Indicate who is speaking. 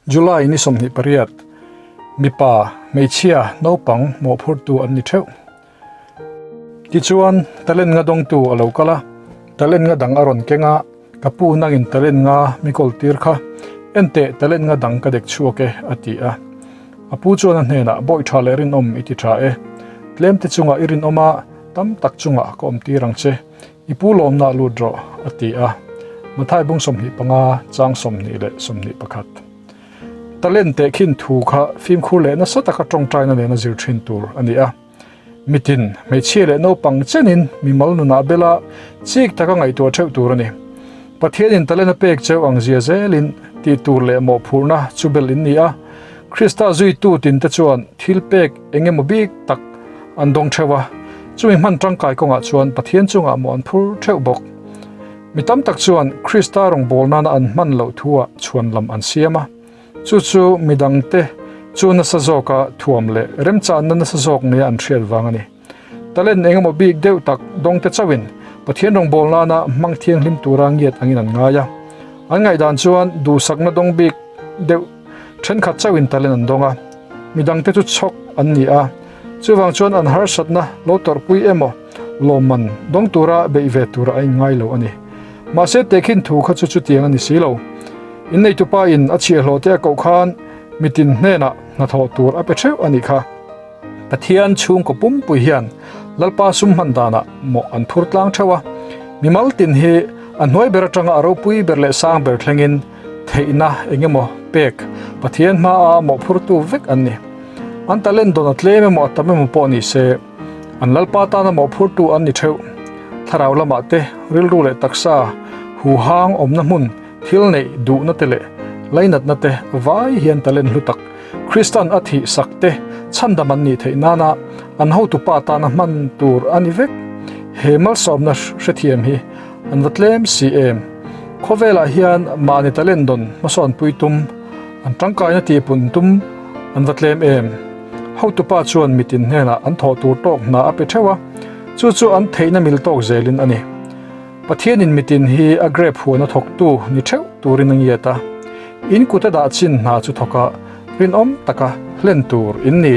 Speaker 1: July ni 28, Mipa, hmeichhia, naupang mawhphurtu an ni theuh. Tichuan, talent nga dawngtu a lo kal a, talent nga dang a rawn keng a, Ka pu nangin talent nga mi kawl tir kha, enteh talent nga dang ka dek chhuak e, a ti a. A pu chuan a hnenah, Bawih tha leh rinawm i ti tha e. Tlem te chungah i rinawm a, tam tak chungah ka awm tir ang che. I pu lawmna lut rawh, a ti a. Mathai bung 25, chang 20 21. Talent tehkhin thu kha fimkhur leh nasa taka tawngtaina nena zir thin tur a ni a. Mitin, hmeichhia leh naupang chenin mimal nunah bela chik taka ngaihtuah theuh tur a ni. Pathianin talent a pek cheu ang zia zelin tih tur leh mawhphurhna chu bel in ni a. Krista zuitu tinte chuan thil pek eng emaw bik tak an dawng theuh a, chumi hman tangkai kawngah chuan Pathian chungah maw an phur theuh bawk. Mi tam tak chuan Krista rawngbâwl nana an hman loh thuah chhuan lam an siam a, chu chu mi dangte chu nasa zawka thuam leh remchanna nasa zawk nia an hriat vang a ni. Talent eng emaw bik deuh tak dawngte chauhin Pathian rawngbâwl nana hmang thianghlim tura ngiat angin an ngai a. An ngaihdan chuan duhsakna dawng bik deuh thenkhat chauhin talent an dawng a, mi dangte chu chhawk an ni a, chuvang chuan an harsatna lo tawrhpui emaw lawmman dawng tura beih ve tura a inngai lo a ni. Mahse tehkhin thu kha chu chutiang a ni si lo. Inneitupa in a chhiahhlawh te a koh khan mitin hnenah hnathawh tur a pe theuh a nih kha. Pathian chhungkaw pumpui hian Lalpa sum hman danah mawh an phur tlang theuh a, mimal tin hi a hnuai ber atanga a ropui ber leh sang ber thlengin theihna eng emaw pek Pathian hmaa mawhphurtu vek an ni. An talent dawn a tlem emaw a tam emaw pawh ni se, an Lalpa tana mawhphurtu an ni theuh. Thlarau lamah te, rilru leh taksa, huhang awmna hmun, thil neih duhna te leh lainatna te vai hian talent hlu tak Kristan a thih sak te chhandam an nih theih nana an hotupa tana hman tur a ni vek. He malsawmna hrethiam hi an va tlem si em? Khawvelah hian mahni talent dawn hmasawnpui tum, an tangkaina tihpun tum an va tlem em? Hotupa chuan mitin hnenah an thawh tur tawk hna a pe theuh a, chu chu an theihna mil tawk zelin a ni. Pathianin mitin hi a grape huana thawktu ni theuh turin a ngiat a, in kut a dah chin hna chu thawk a, rinawm taka hlen tur in ni.